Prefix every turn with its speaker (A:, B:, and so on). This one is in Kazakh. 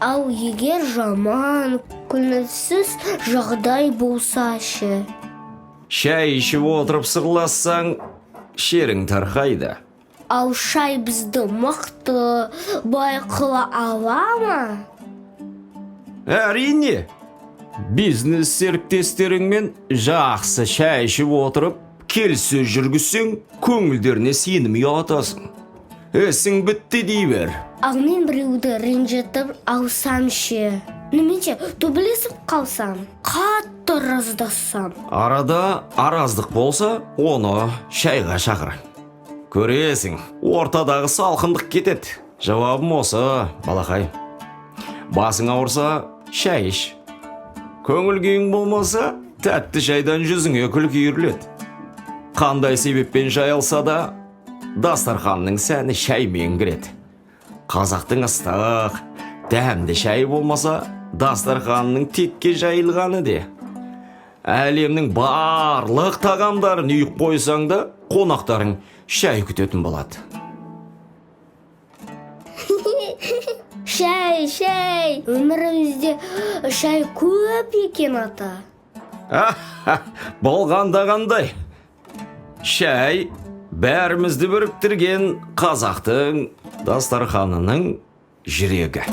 A: Ал егер жаман, көңілсіз жағдай болса ше?
B: Шай ішіп отырып сырлассаң, шерің тарқайды.
A: Ал шай бізді мықты, бай қыла ала ма?
B: Әрине, бизнес серіктестеріңмен жақсы шай ішіп отырып, келіссөз жүргізсең, көңілдеріне сенім ұялатасың. Ісің бітті дей бер.
A: Ал мен біреуді ренжітіп алсам ше? Немесе төбелесіп қалсам, қатты араздассам.
B: Арада араздық болса, оны шайға шақыр. Көресің, ортадағы салқындық кетеді. Жауабым осы, балақай. Басың ауырса, шай іш. Көңіл күйің болмаса, тәтті шайдан жүзіңе күлкі үйіріледі. Қандай себеппен жайылса да, дастарханның сәні шаймен кіреді. Қазақтың ыстық, дәмді шайы болмаса, дастарханның текке жайылғаны де. Әлемнің барлық тағамдарын үйіп қойсаң да, қонақтарың шай күтетін болады.
A: Шай, шай. Өмірімізде шай көп екен, ата.
B: Болғанда қандай? Шай бәрімізді біріктірген қазақтың дастарханының жүрегі.